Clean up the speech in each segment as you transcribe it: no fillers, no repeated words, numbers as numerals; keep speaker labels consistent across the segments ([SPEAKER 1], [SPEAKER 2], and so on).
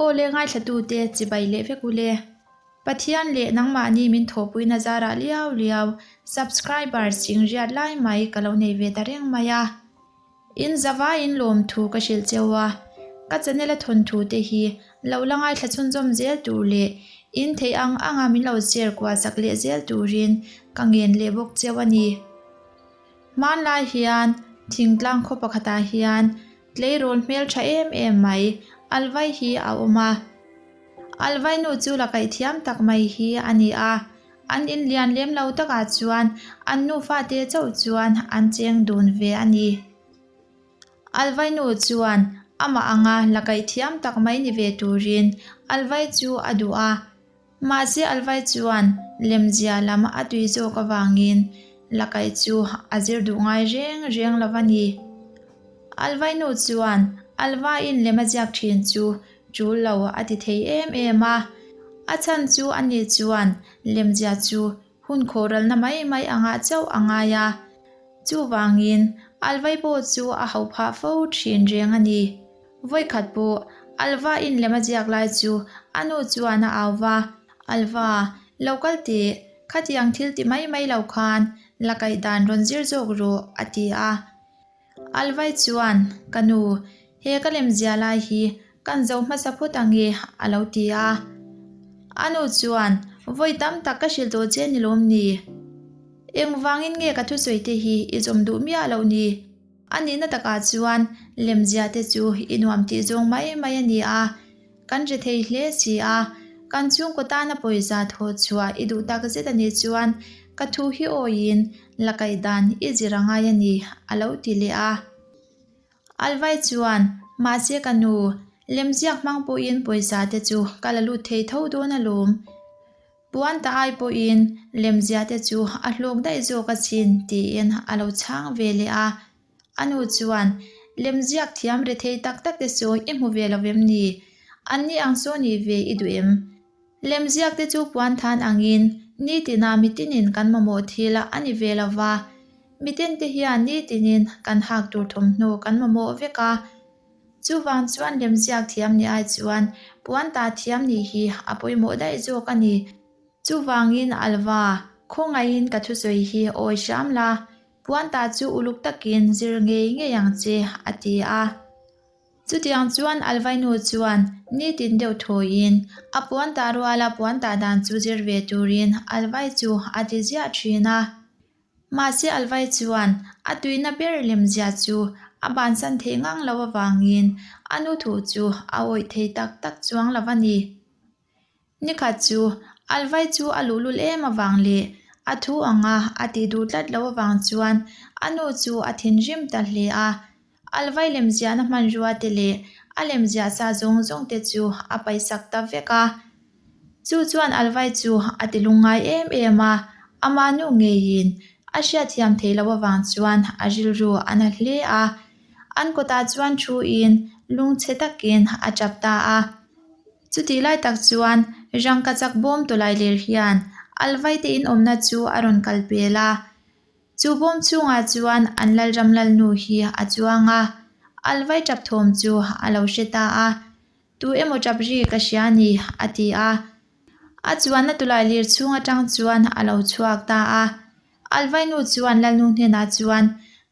[SPEAKER 1] Aw le ngaithlatute chibai leh vek u le. Pathian leh nangmahni min thawhpuina zarah liau liau subscribers inriat lai mai ka lo nei ve ta reng mai a. In zavaiin lawmthu ka hrilh cheu a, ka channel a thawnthu te hi lo la ngaithla chhunzawm zel tur leh in theih ang anga min lo share kual sak leh zel turin ka ngen leh bawk cheu a ni. Hmanlai hian thingtlang khaw pakhatah hian tleirawl hmeltha em em mai Alvai hi a awm a. Alvai nu chu la kaih thiam tak mai hi a ni a, an in lian lem lo takah chuan an nufa te chauh chuan an cheng dun ve a ni. Alvai nu chuan amah anga la kaih thiam tak mai ni ve turin Alvai chu a duh a. Mahse Alvai chuan lemzia lam a tui zawk avangin Lakai chu a zir duh ngai reng reng lo a ni. Alvai nu chuan Alvaiin lem a ziak thin chu tul lo a ti thei em em a, a chhan chu ani chuan lemzia chu hun khawhralna mai mai angah chauh a ngai a, chuvangin Alvai pawh chu a hauh phah fo thin reng a ni. Vawikhat pawh Alva in lem a ziak lai chu a nu chuan a au va, Alva, lo kal teh, khatiang thil ti mai mai lo khan la kaih dan rawn zir zawk rawh, a ti a. Alvai chuan, Ka nu, he ka lem zia lai hi kan zo hmasa phawt ang e, a lo ti a. A nu chuan, Vawi tam tak ka hrilh tawh che ni lawm ni? Engvangin nge ka thusawi te hi i zawm duh miah loh ni? A nihna takah chuan lemzia te chu i nuam tih zawng mai mai a ni a, kan ri thei hle si a, kan chhungkaw tana pawisa thawh chhuah i duh tak zet a nih chuan ka thu hi awiin la kaih dan i zir a ngai a ni, a lo ti leh a. Alvai chuan, Mahse ka nu, lemziak hmang pawhin pawisa te chu ka la lut thei tho dawn alawm. Puan ta ai pawhin lemzia te chu a hlawk daih zawk asin tiin a lo chhang ve leh a. A nu chuan, Lemziak thiam ri thei tak tak te sawi i hmu ve lo vem ni? Anni ang saw nih ve i duh em? Lemziak te chu puan than angin nitina mitinin kan mamawh thil a ni ve lo va, miten te hian nitinin kan hak tur thawmhnaw kan mamawh vek a. Chuvang chuan lemziak thiam nih ai chuan puan ta thiam nih hi a pawimawh daih zawk a ni. Chuvangin Alva, khawngaihin ka thusawi hi awi hram la, puan ta chu uluk takin zir ngei ngei ang che, a ti a. Chutiang chuan Alvainu chuan nitin deuh thawiin a puan ta ruala puan ta dan chu zir ve turin Alvai chu a ti ziah thin a. Mahse Alvai chuan a tuina ber lemzia chu a bansan theih ngang lo avangin a nu thu chu a awih thei tak tak chuang lo a ni. Nikhat chu Alvai chu a luhlul em avang leh a thu anga a tih duh tlat lo avang chuan a nu chu a thinrim ta hle a. Alvai lemziahna hmanrua te leh a lemziah sa zawng zawng te chu a paihsak ta vek a. Chu chuan Alvai chu a ti lungngai em em a, ama nu ngeiin a hriatthiam theih loh avang chuan a rilru a na hle a. An kawtah chuan thuin lungchhe takin a tap ta a. Chutih lai tak chuan rangkachak bawm tawlai ler hian Alvai te inawmna chu a rawn kal pel a. Chu bawm chhungah chuan an Lalram Lalnu hi a chuang a, Alvai tap thawm chu a lo hre ta a. Tu emaw tap ri ka hria a ni, a ti a. A chuanna tulai lir chhung atang chuan a lo chhuak ta a. Alvainu chuan Lalnu hnenah chuan,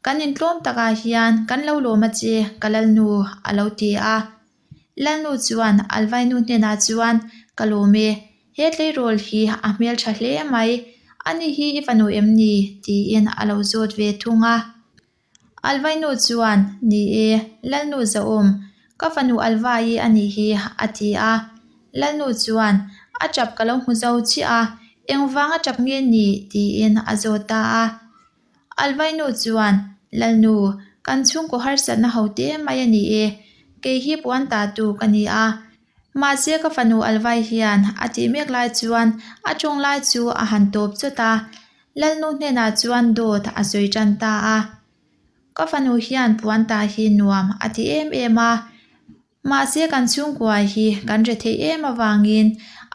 [SPEAKER 1] Kan intlawm takah hian kan lo lawm a che, ka Lalnu, a lo ti a. Lalnu chuan Alvainu hnenah chuan, Ka lawm e, he tleirawl hi a hmeltha hle mai, ani hi i fanu em ni? tiin a lo zawt ve thung a. Alvainu chuan, Ni e, Lalnu Zahawm, ka fanu Alva-i a nih hi, a ti a. Lalnu chuan, A tap ka lo hmu zo chiah a, engvang a tap nge ni? tiin a zawt ta a. Alvainu chuan, Lalnu, kan chhungkaw harsatna ho te mai a ni e, kei hi puan ta tu ka ni a. Mahse ka fanu Alvai hian a tih mek lai chuan a tawng lai chu a han tawp chawt a. Lalnu hnenah chuan dawt a sawi tan ta a. Ka fanu hian puan ta hi nuam a ti em em a. Mahse kan chhungkua hi kan re theih em avangin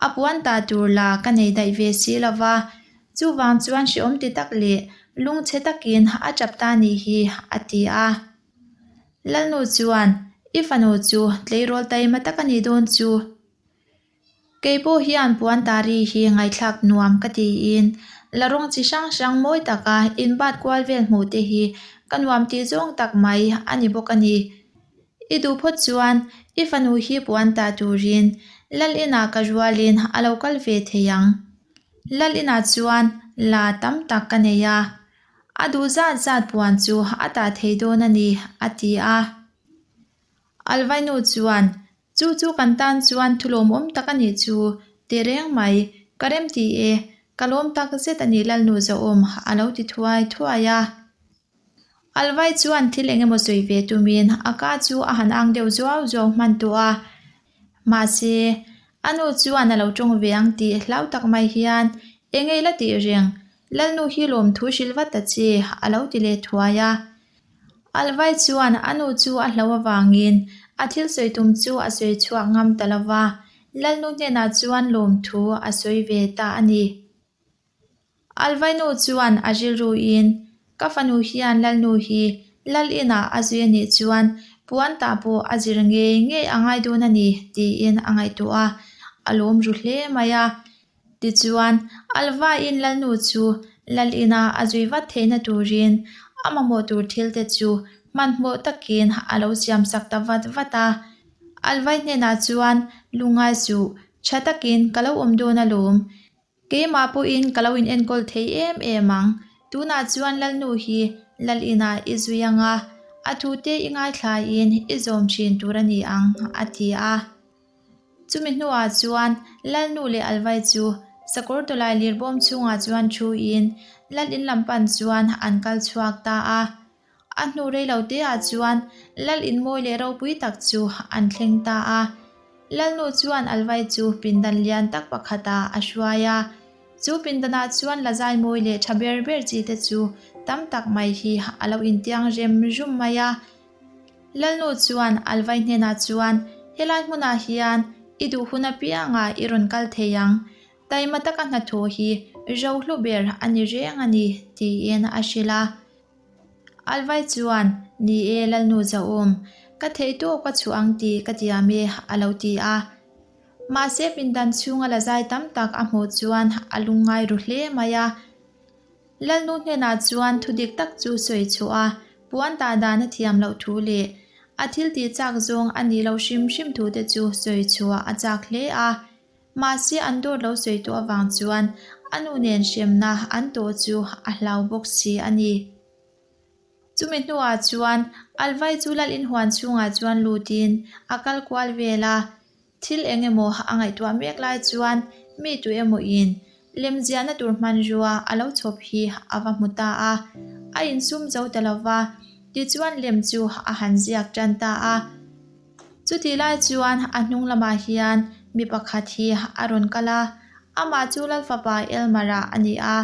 [SPEAKER 1] a puan ta tur la ka nei daih ve si lo va. Chuvang chuan hrehawm ti tak leh lungchhe takin a tap ta nih hi a ti a. Lalnu chuan. I fanu chu tleirawl taima tak a nih dawn chu. Kei pawh hian puan tari hi ngaihthlak nuam ka tiin la rawng chi hrang hrang mawi taka inbat kual vel hmuh te hi ka nuam tih zawng tak mai a ni bawk a ni. I duh phawt chuan i fanu hi puan tah turin Lal inah ka rualin a lo kal ve thei ang. Lal inah chuan la tam tak ka nei a, a duh zat zat puan chu a tah thei dawn a ni, a ti a. Alvainu chuan, Chu chu kan tan chuan thu lawmawm tak a nih chu, ti reng mai, ka rem ti e, ka lawm tak zet a nih Lalnu Zahawm, a lo ti thuai thuai a. Alvai chuan thil eng emaw sawi ve tumin a ka chu a han ang deuh zuau zuau hman tawh a. Mahse, a nu chuan a lo tawng ve ang tih hlau tak mai hian, Eng ei la tih reng, Lalnu hi lawmthu hrilh vat ta che, a lo ti leh thuai a. Alvai chuan a nu chu a hlo avangin a thil sawi tum chu a sawi chhuak ngam ta lo va, Lalnu hnenah chuan lawmthu a sawi ve ta a ni. Alvai nu chuan a rilruin, Ka fanu hian Lalnu hi Lal inah a zui a nih chuan puan tah pawh a zir ngei ngei a ngai dawn a ni tiin a ngaihtuah a, a lawm ru hle mai a. Tichuan, Alvaiin Lalnu chu Lal ina a zui vat theihna turin a mamawh tur thil te chu hmanhmawh takin a lo siamsak ta vat vat a. Alvai hnenah chuan, Lungngai suh, tha takin ka lo awm dawn alawm. Keimah pawhin ka lo in enkawl thei em em ang. Tunah chuan Lalnu hi Lal inah i zui ang a, a thute i ngaithlain i zawm thin tur a ni ang, a ti a. Chumi hnuah chuan Lalnu leh Alvai chu sakawr tawlai lir bawm chhungah chuan thuin Lal in lam pan chuan an kal chhuak ta a. A hnu rei lo teah chuan Lal in mawi leh ropui tak chu an thleng ta a. Lalnu chuan Alvai chu pindan lian tak pakhatah a hruai a. Chu pindanah chuan lazai mawi leh tha ber ber chi te chu tam tak mai hi a lo intiang rem rum mai a. Lalnu chuan Alvai hnenah chuan, Helai hmunah hian i duh hun apiangah i rawn kal thei ang. Taima taka hnathawh hi rohlu ber a ni reng a ni, tiin a hrilh a. Alvai chuan, Ni e, Lalnu Zahawm, ka theih tawk ka chhuah ang tih ka tiam e, a lo ti a. Mahse pindan chhunga la zai tam tak a hmuh chuan a lungngai ru hle mai a. Lalnu hnenah chuan thu dik tak chu sawi chhuah a, puan tah dan a thiam loh thu leh a thil tih chak zawng a nih loh hrim hrim thu te chu sawi chhuah a chak hle a. Mahse an dawt lo sawi tawh avang chuan a nu nen hremna an tawh chu a hlau bawk si a ni. Chumi hnuah chuan Alvai chu lal inhuan chhungah chuan lutin a kal kual vel a. Thil eng emaw a ngaihtuah mek lai chuan mi tu emaw in lemziahna tur hmanrua a lo chhawp hi a va hmu ta a. A insum zo ta lo va, tichuan lem chu a han ziak tan ta a. Chutih lai chuan a hnung lamah hian mi pakhat hi a rawn kal a, amah chu Lalfapa Elmar-a a ni a.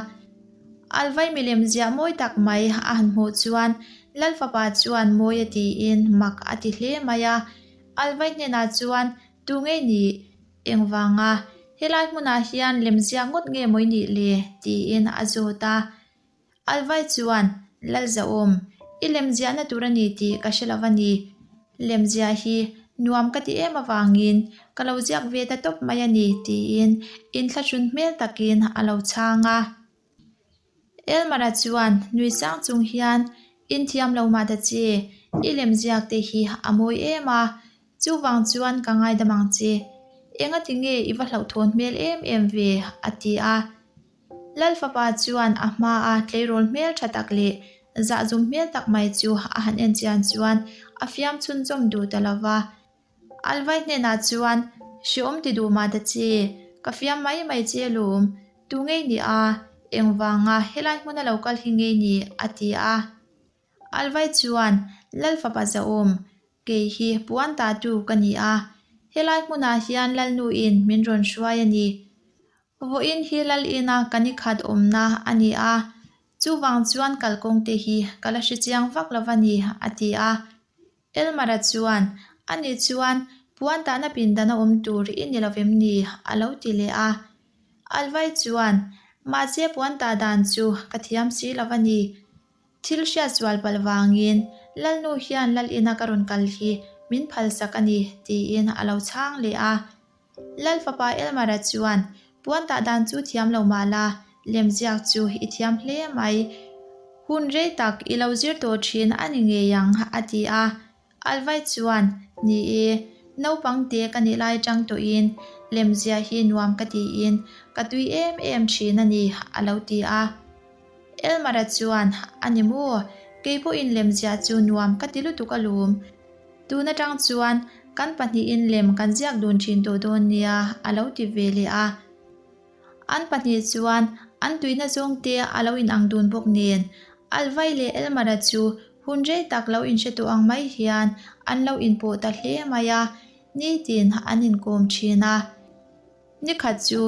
[SPEAKER 1] Alvai milem ziah mawi tak mai a han hmuh chuan Lalfapa chuan mawi a tiin mak a ti hle mai a. Alvai hnenah chuan, Tu nge nih? Engvanga? Helai hmunah hian lemziak ngawt nge mawi nih le? tiin a zawt a. Alvai chuan, Lalzahawm, i lemziahna tur a ni tih ka hre lo va ni. Lemziah hi nuam ka ti em avangin ka lo ziak ve ta tawp mai a ni, tiin inthlahrun hmel takin a lo chhang a. Elmara chuan nui sang chung hian, Inthiam lo mah ta che, i lemziak te hi a mawi em a, chuvang chuan ka ngaidam ang che. Engati nge i va hlauhthawn hmel em em ve? a ti a. Lal fapa chuan a hmaa tleirawl hmel tha tak leh zahzum hmel tak mai chu a han en chian chuan a fiam chhunzawm duh ta lo va. Alvai hnenah chuan, Hreawm ti duh mah ta che, ka fiam mai mai che alawm, tu ngei ni a, engvanga helai hmuna lo kal hi ngei ni? a ti a. Alvai chuan, Lal fapa Zahawm, kei hi puan tatu ka ni a, helai hmunah hian Lalnuin min rawn hruai a ni. Vawiin hi Lal ina ka ni khat awmna a ni a, chuvang chuan kalkawng te hi ka la hre chiang vak lo va ni, a ti a. Elmara chuan, Ani chuan puan tahna pindan a awm tur i ni lo vem ni? a lo ti leh a. Alvai chuan, Mahse puan tah dan chu ka thiam si lo va ni. Thil hriat sual palh vangin Lalnu hian Lal ina ka rawn kal hi min phalsak a ni, tiin a lo chhang leh a. Lal fapa Elmara chuan, Puan tah dan chu thiam lo mah la, lemziak chu i thiam hle mai. Hun rei tak i lo zir tawh thin a ni ngei ang, a ti a. Alvai chuan, Ni e, naupang te ka nih lai atang tawhin lemziah hi nuam ka tiin ka tui em em thin a ni, a lo ti a. Elmara chuan, A ni maw? Kei pawhin lemziah chu nuam ka ti lutuk alawm. Tun atang chuan kan pahnihin lem kan ziak dun thin tawh dawn nia, a lo ti ve leh a. An pahnih chuan an tuina zawngte a lo inang dun bawk nen, Alvai leh Elmara chu hun rei tak lo inhre tawh ang mai hian an lo inpawh ta hle mai a, nitin an inkawm thin a. Nikhat chu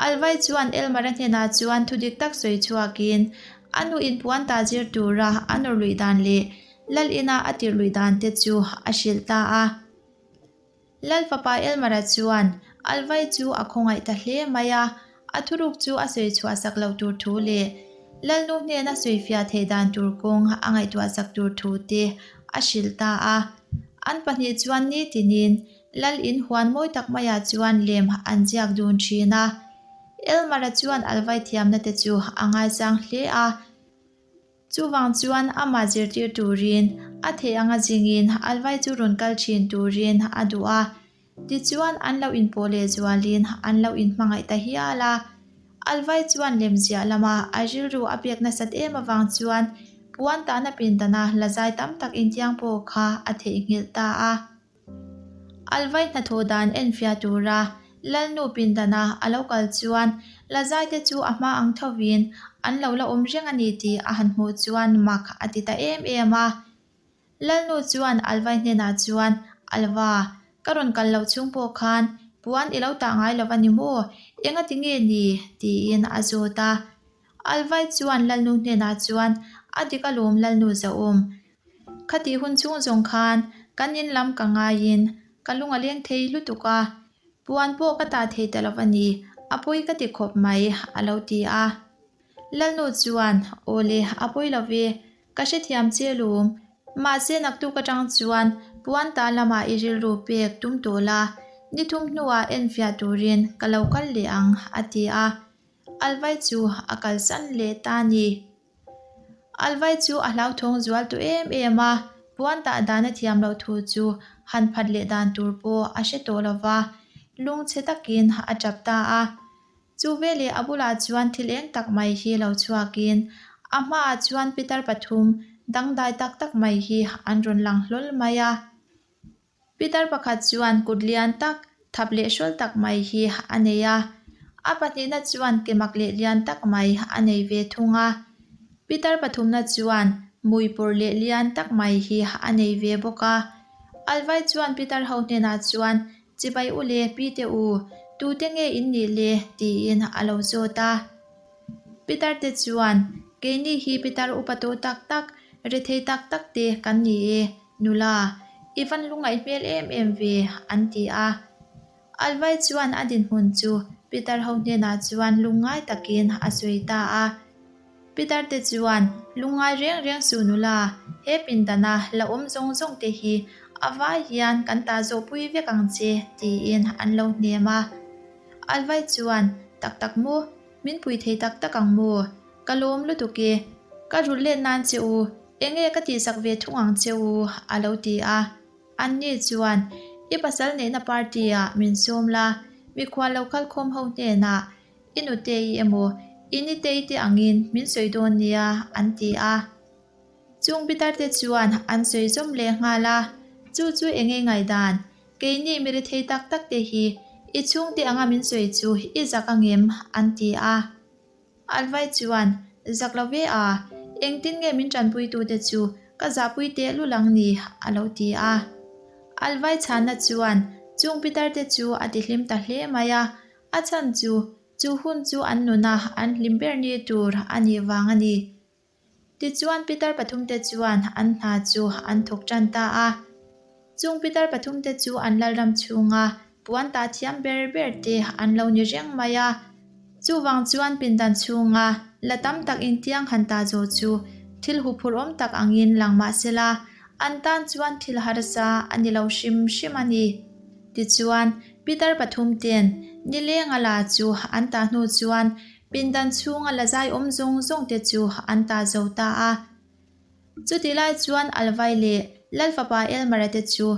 [SPEAKER 1] Alvai chuan Elmara hnenah chuan thu dik tak sawi chhuakin a nu inpuan ta zir tura a nawr luih dan leh Lal ina a tirh luih dan te chu a hrilh ta a. Lal fapa Elmara chuan Alvai chu a khawngaih ta hle mai a, a thuruk chu a sawi chhuah sak loh tur thu leh Lalnu hnena sawi fiah theih dan tur kawng a ngaihtuah sak tur thu te a hrilh ta a. An pahnih chuan nitinin Lal in huan mawi tak maiah chuan lem an ziak dun thin a. Elmara chuan Alvai thiamna te chu a ngaisang hle a. Chuvang chuan amah zirtir turin a theih anga zingin Alvai chu rawn kal thin turin a duh a. Tichuan an lo inpawh leh zualin an lo inhmangaih ta hial a. Alvai chuan lemziah lama a rilru a pek nasat em avang chuan puan tahna pindana la zai tam tak intiang pawh kha a theihnghilh ta a. Alvai hnathawh dan enfiah tura Lalnu pindana a lo kal chuan Lazai te chu a hma ang thovin an lo la awm reng a ni tih a han hmuh chuan mak a ti ta em em a. Lalnu chuan Alvai hnenah chuan, Alva, ka rawn kal loh chhung pawh khan puan i lo tah ngai lo a ni maw? Enga ti nge ni? tiin a zawt a. Alvai chuan Lalnu hnenah chuan, A dik alawm Lalnu zahawm, Khatih hun chhung zawng khan kan in lam ka ngaiin ka lung a leng thei lutuk a, puan pawh ka tah thei ta lo a ni, a pawi ka ti khawp mai, a lo ti a. Lalnu chuan, Aw le, a pawi lo ve, ka hrethiam che lum, mahse naktuk atang chuan puan ta lamah i rilru pek tum tawh la, ni thum hnuah enfiah turin ka lo kal leh ang, a ti a. Alvai chu a kalsan leh ta a ni. Alvai chu a hlauthawng zual tawh em em a, puan tah dan a thiam loh thu chu han phat leh dan tur pawh a hre tawh lo va, lungchhe takin a tap ta a. Chu veleh a bulah chuan thil eng tak mai hi lo chhuakin a hmaah chuan pitar pathum dangdai tak tak mai hi an rawn lang hlawl mai a. Pitar pakhat chuan kut lian tak, thap leh hrawl tak mai hi a nei a. A pahnihna chuan ke mak leh lian tak mai a nei ve thung a. Pitar pathumna chuan mui pawr leh lian tak mai hi a nei ve bawk a. Alvai chuan pitar ho hnenah chuan, Chibai u le, pi te u, tute nge in nih le? tiin a lo zawt a. Pitar te chuan, Keini hi pitar upa tawh tak tak, rethei tak tak te kan ni e, nula, i van lungaih hmel em em ve, an ti a. Alvai chuan a dinhmun chu pitar ho hnenah chuan lungngai takin a sawi ta a. Pitar te chuan, Lungngai reng reng suh nula, he pindana la awm zawng zawng te hi a vai hian kan tah zawhpui vek ang che, tiin an lo hnem a. Alvai chuan, Tak tak maw? Min pui thei tak tak ang maw? Ka lawm lutuk e. Ka rulh let nan che u, enge ka tihsak ve thung ang che u, a lo ti a. Anni chuan, I pasal neihna party ah min sawm la, mikhual lo kal khawm ho hnenah i nutei emaw i nitei te angin min sawi dawn nia, an ti a. Chung pitarte chuan an sawi zawm leh nghal a, Chu chu enge ngaihdan? Keini mi rethei tak tak te hi i chhungte anga min sawi chu i zak angem? an ti a. Alvai chuan, Zak lo ve a, engtin nge min tanpuitute chu ka zahpui tehlul ang ni? a lo ti a. Alvai chhanna chuan chung pitarte chu a tihlim ta hle mai a, a chhan chu chu hun chu an nuna an hlim ber ni tur a nih vang a ni. Tichuan pitar pathumte chuan an hna chu an thawk tan ta a. Chung pitar pathumte chu an lalram chhunga puan tah thiam ber ber te an lo ni reng mai a. Chuvang chuan pindan chhunga la tam tak intiang han tah zawh chu thil huphurhawm tak angin lang mah sela. An tan chuan thil harsa a ni lo hrim hrim a ni. Tichuan, Pitar pathumte'n nilenga la chu an tah hnu chuan pindan chhunga la zai awm zawng zawngte chu an tah zo ta a. Chutih lai chuan Alvai leh Lalfapa Elmara te chu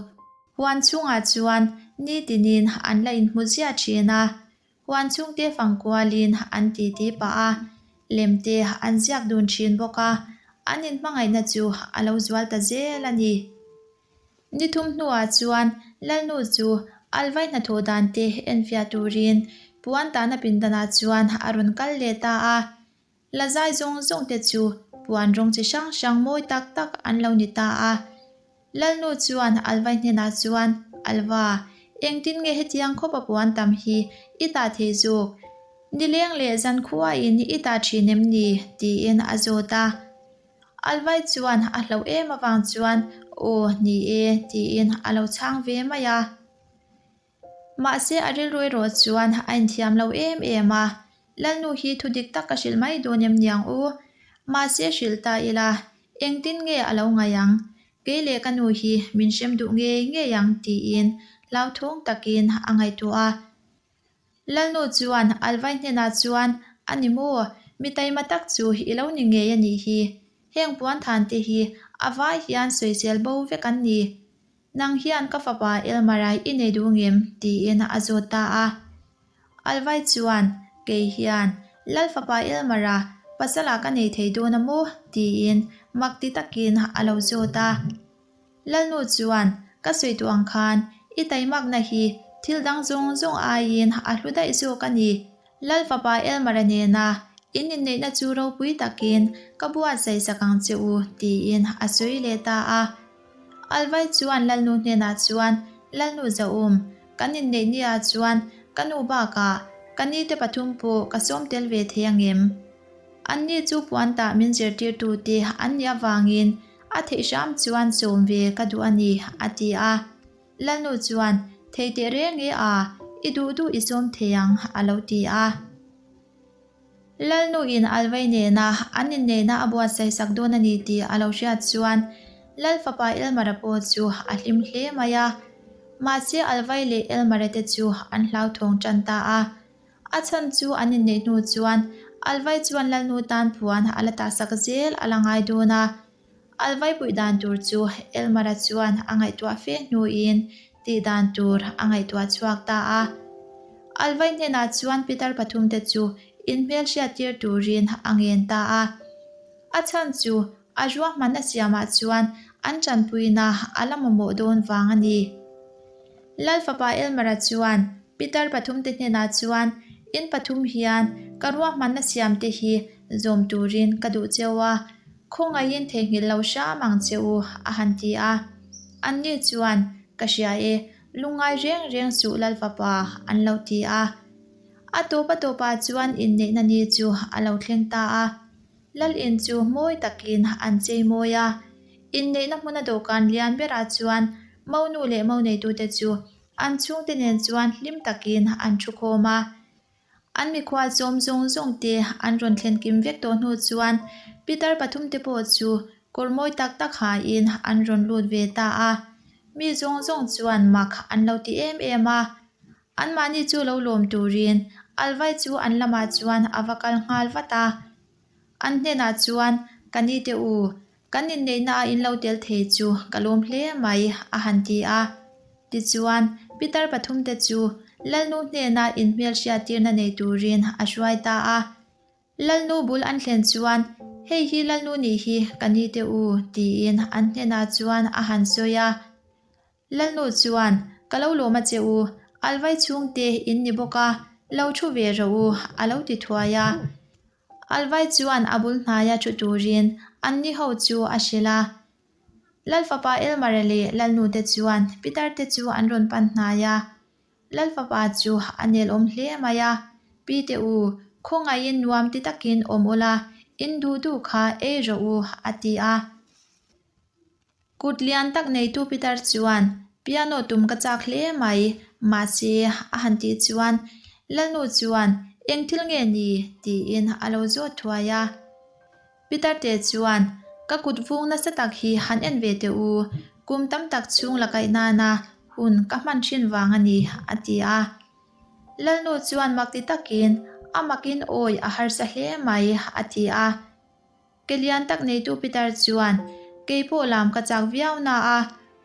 [SPEAKER 1] huan chhungah chuan nitinin an la inhmu ziah thin a. Huan chhungte fang kualin an titi pah a, lemte an ziak dun thin bawk a, an inhmangaihna chu a lo zual ta zel a ni. Ni thum hnuah chuan Lalnu chu Alvai hnathawh dan te enfiah turin puan tahna pindanah chuan a rawn kal leh ta a. La zai zawng zawng te chu puan rawng chi hrang hrang mawi tak tak an lo ni ta a. Lalnu chuan Alvai hnenah chuan, Alva, engtin nge hetiang khawpa puan tam hi i tah thei zawk? Nileng leh zankhuain i tah thin em ni? tiin a zawt a. Alvai chuan a hlauh em avang chuan, Aw, ni e, tiin a lo chhang ve mai a. Mahse a rilru erawh chuan a inthiam lo em em a, Lalnu hi thu dik tak ka hrilh mai dawn em niang u? Mahse hrilh ta ila, engtin nge a lo ngaih ang? Kei leh ka nu hi min hrem duh ngei ngei ang tiin hlauthawng takin a ngaihtuah a. Lalnu chuan Alvai hnenah chuan, A ni maw? Mi taima tak chu i lo ni ngei a nih hi. Heng puanthan te hi a vai hian sawisel bo vek an ni. Nang hian ka fapa Elmarai i nei duh ngem? tiin a zawt ta a. Alvai chuan, Kei hian Lal fapa Elmara pasala ka nei thei dawn a maw? tiin mak ti takin a lo zawt a. Lalnu chuan, Ka sawi duh ang khan i taimakna hi thil dang zawng zawng aiin a hlu daih zawk a ni. Lal fapa Elmara nena in inneihna chu ropui takin ka buatsaih sak ang che u, tiin a sawi leh ta a. Alvai chuan Lalnu hnenah chuan, Lalnu Zaum, kan inneih nia chuan ka nu bakah ka nite pathum pawh ka sawm tel ve thei angem? Anni chu puan tah min zirtirtute an nih avangin a theih hram chuan sawm ve ka duh a ni, a ti a. Lalnu chuan, Thei teh reng e a, i duh duh i sawm thei ang, a lo ti a. Lalnuin Alvei nena an inneihna a buatsaih sak dawn a ni tih a lo hriat chuan Lal fapa Elmara pawh chu a hlim hle mai a. Mahse Alvei leh Elmara te chu an hlauthawng tan ta a. A chhan chu an inneih hnu chuan Alvei chuan Lalnu tan puan a la tahsak zel a la ngai dawn a. Alvai puih dan tur chu Elmara chuan a ngaihtuah fe hnuin tih dan tur a ngaihtuah chhuak ta a. Alvai hnenah chuan pitar pathumte chu inhmelhriat tir turin a ngen ta a. A chhan chu a ruahmanna siamah chuan an tanpuina a la mamawh dawn vang a ni. Lal fapa Elmara chuan pitar pathumte hnenah chuan, In pathum hian ka ruahmanna siamte hi zawm turin ka duh cheu a, Khawngaihin theihnghilh lo hram ang che u, a han ti a. Anni chuan, Ka hria e, lungngai reng reng suh Lalfapa, an lo ti a. A tawp a tawpah chuan inneihna ni chu a lo thleng ta a. Lal in chu mawi takin an chei mawi a. Inneihna hmuna dawhkan lian berah chuan monu leh moneitute chu an chhungte nen chuan hlim takin an thu khawm a. An mikhual chawm zawng zawng te an rawn thlen kim vek tawh hnu chuan pitar pathum te pawh chu kawr mawi tak tak hain an rawn lut ve ta a. Mi zawng zawng chuan mak an lo ti em em a. Anmahni chu lo lawm turin Alvai chu an lamah chuan a va kal nghal vat a. An hnenah chuan, Ka ni teh u, kan inneihna a in lo tel thei chu ka lawm hle mai, a han ti a. Tichuan, pitar pathumte chu Lalnu hnena inhmelhriattirna nei turin a hruai ta a. Lalnu bul an thlen chuan, Hei hi Lalnu nih hi ka ni teh u, tiin an hnenah chuan a han sawi a. Lalnu chuan, Ka lo lawm a che u, Alvai chhungte in ni bawk a, lo thu ve rawh u, a lo ti thuai a. Alvai chuan a bul hnaia thu turin anni ho chu a hrilh a. Lalfapa Elmara leh Lalnu te chuan Pitar te chu an rawn pan hnai a. Lalfapa chu a nelawm hle mai a, Pi te u, khawngaihin nuam ti takin awm ula, in duh duh kha ei rawh u, a ti a. Kut lian tak neitu Peter chuan, Piano tum ka chak hle mai, mahse, a han tih chuan Lalnu chuan, Eng thil nge ni? tiin a lo zawt thuai a. Peter te chuan, Ka kut vung nasa tak hi han en ve teh u, kum tam tak chhung la kaih nana hun ka hman thin vang a ni, a ti a. Lalnu chuan mak ti takin, A makin awi a harsa hle mai, a ti a. Ke lian tak neitu Peter chuan, Kei pawh lam ka chak viau na a,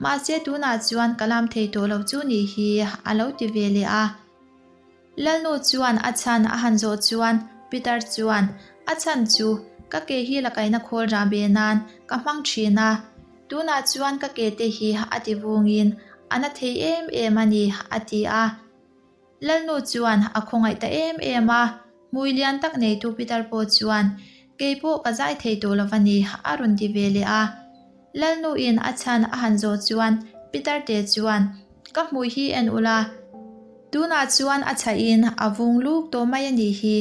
[SPEAKER 1] mahse tunah chuan ka lam thei tawh lo chu nih hi, a lo ti ve leh a. Lalnu chuan a chhan a han zawh chuan Peter chuan, A chhan chu, ka ke hi la kaihna khawl rah be nan ka hmang thin a, tunah chuan ka ke te hi a ti vungin a na thei em em a ni, a ti a. Lalnu chuan a khawngaih ta em em a, hmui lian tak neitu Peter pawh chuan, Kei pawh ka zai thei tawh lo va ni, a rawn ti ve leh a. Lalnuin a chhan a han zawh chuan Peter te chuan, Ka hmui hi en ula, tunah chuan a chhahin a vung luk tawh mai a nih hi.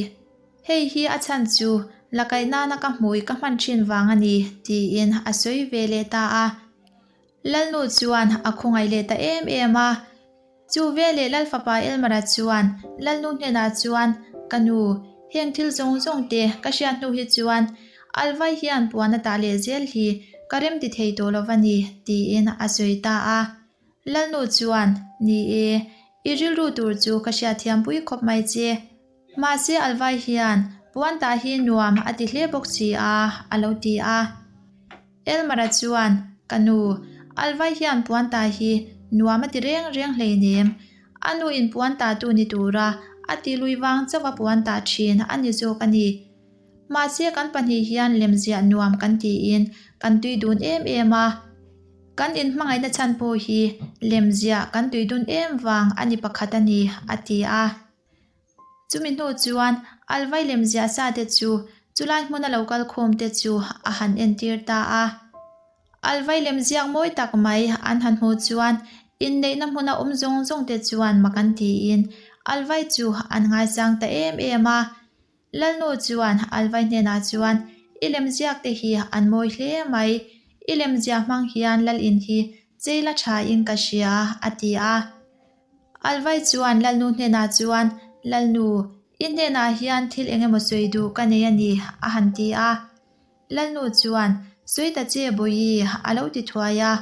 [SPEAKER 1] Hei hi a chhan chu la kaih nana ka hmui ka hman thin vang a ni, tiin a sawi ve leh ta a. Lalnu chuan a khawngaih leh ta em em a. Chu veleh Lalfapa Elmara chuan Lalnu hnenah chuan, Ka nu, heng thil zawng zawng te ka hriat hnu hi chuan Alvai hian puan a tah leh zel hi ka rem ti thei tawh lo va ni, tiin a sawi ta a. Lalnu chuan, Ni e, i rilru tur chu ka hriatthiam pui khawp mai che. Mahse Alvai hian puan tah hi nuam a ti hle bawk si a, a lo ti a. Elmara chuan, Ka nu, Alvai hian puan tah hi nuam a ti reng reng hleinem. A nu in puan tahtu ni tura a ti lui vang chauh a puan tah thin a ni zawk a ni. Mahse kan pahnih hian lemziah nuam kan tiin kan tui dun em em a. Kan inhmangaihna chhan pawh hi lemziah kan tui dun em vang a ni pakhat a ni, a ti a. Chumi hnu chuan Alvai lemziah sa te chu chulai hmuna lo kal khawm te chu a han entir ta a. Alvai lemziak mawi tak mai an han hmuh chuan inneihna hmuna awm zawng zawng te chuan mak an tiin Alvai chu an ngaisang ta em em a. Lalnu chuan Alvai hnenah chuan I lemziak te hi an mawi hle mai, i lemziah hmang hian Lalin hi chei la tha in ka hria a ti a. Alvai chuan Lalnu hnenah chuan, Lalnu, i hnenah hian thil eng emaw sawi duh ka nei a ni, a han ti a. Lalnu chuan, Sawi ta che Bawihi, a lo ti thuai a.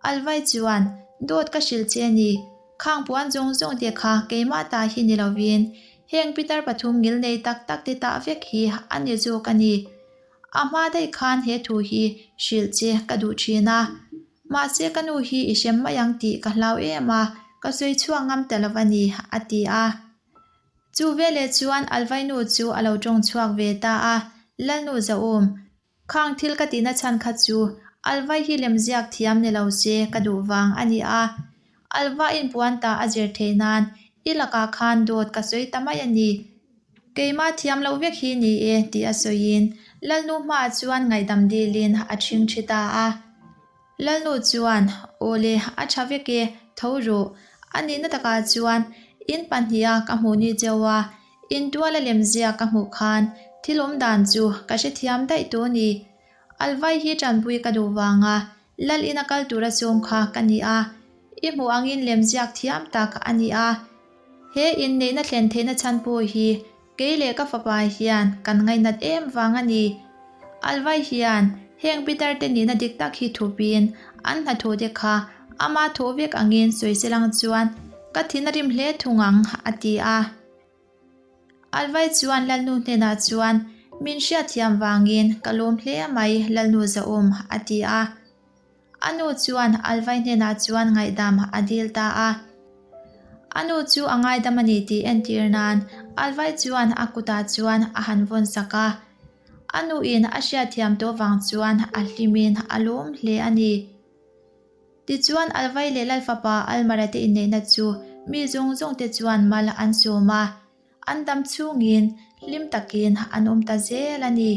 [SPEAKER 1] Alvai chuan, Dawt ka hrilh che a ni, khang puan zawng zawng te kha keimah ta hi ni lovin, heng pitar pathum ngil nei tak tak te tah vek hi a ni zawk a ni. A hma daih khan he thu hi hrilh che ka duh thin a. Mahse ka nu hi i hrem mai ang tih ka hlau em a, ka sawi chhuak ngam ta lo a ni, a ti a. Chu veleh chuan Alvainu chu a lo tawng chhuak ve ta a, Lalnu Zahawm, khang thil ka tihna chhan kha chu Alvai hi lemziak thiam ni lo se ka duh vang a ni a. Alva inpuan ta a zir theih nan i lakah khan dawt ka sawi ta mai a ni. Keimah thiam loh vek hi ni e tih a sawiin Lalnu hmaah chuan ngaihdam dilin a ṭhing ṭhi ta a. Lalnu chuan, Aw le, a ṭha vek e, tho rawh. A nihna takah chuan in pahniha ka hmuh ni cheu a, in tuala lemzia ka hmuh khan thil awm dan chu ka hrethiam daih tawh a ni. Alvai hi ṭanpui ka duh vanga Lal ina kal tura sawm kha ka ni a, i hmuh angin lemziak thiam tak a ni a. He inneihna thlen theihna chhan pawh hi kei leh ka fapa hian kan ngainat em vang a ni. Alvai hian heng Peter te nihna dik tak hi thupin an hnathawh te kha ama thawh vek angin sawi se lang chuan ka thin a rim hle thung ang, a ti a. Alvai chuan Lalnu hnenah chuan, Min hriatthiam vangin ka lawm hle mai Lalnu Zahawm, a ti a. A nu chuan Alvai hnenah chuan ngaihdam a dil ta a. A nu chu a ngaidam a ni tih entir nan Alvai chuan a kutah chuan a han vawn sak a. A nuin a hriatthiam tawh vang chuan a hlimin a lawm hle a ni. Tichuan Alvai leh Lalfapa Almara te inneihna chu mi zawng zawng te chuan mal an sawm a, an dam chhungin hlim takin an awm ta zel a ni.